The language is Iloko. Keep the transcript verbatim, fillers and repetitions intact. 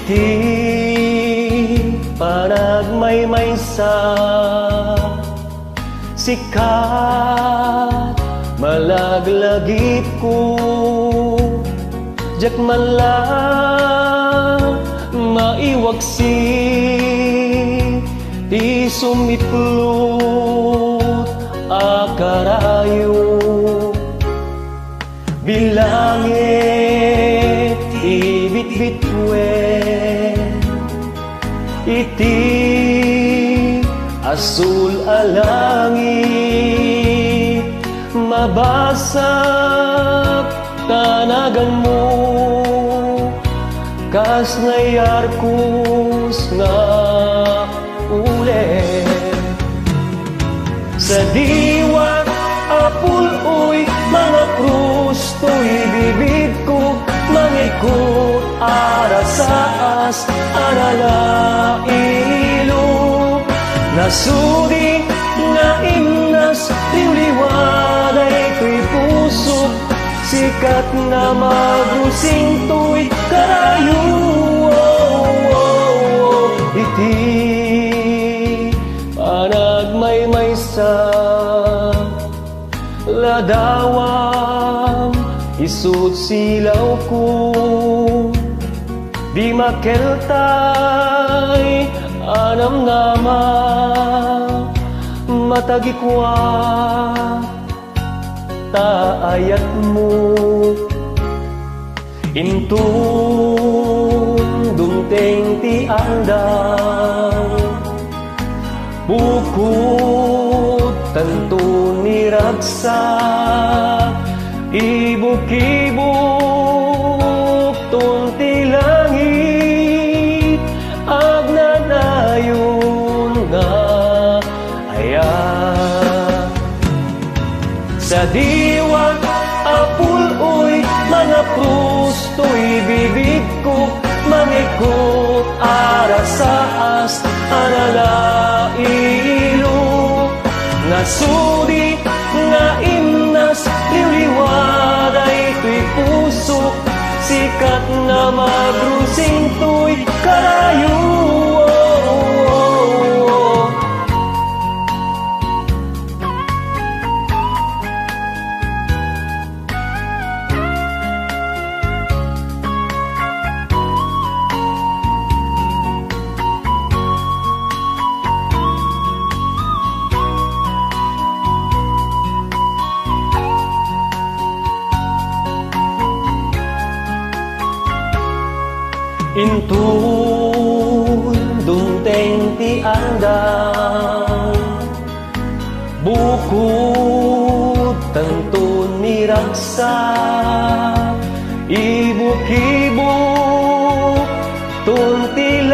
Ti panagmaymaysa, sikat, malaglagipko, diak man la maiwaksi ti sumiplot a karayo. Bilangit ti bitbituen iti asul a langit, mabasak ta naganmo kas naiarkos nga ulit. Sadiwak a pul-oy, mangakrus toy bibidko, mangikot a rasaas a nalailo. Nasudi nga imnas, liwliwa daytoy pusok, sikat nga magrusing toy karayo. Iti panagmaymaysa, ladawam, isut' silawko, di makeltay a namnama, matagikua ta ayatmo. Inton dumteng ti aldaw, bukod tanto ni ragsak, ibukibok ton ti langit, agnanayon nga ayat. Sadiwak a pul-oy, mangakrus toy bibidko, mangikot a rasaas a nalailo. Nasudi nga imnas, liwliwa daytoy pusok, sikat nga magrusing toy karayo. Inton dumteng ti aldaw, bukod tanto ni ragsak, ibukibok ton ti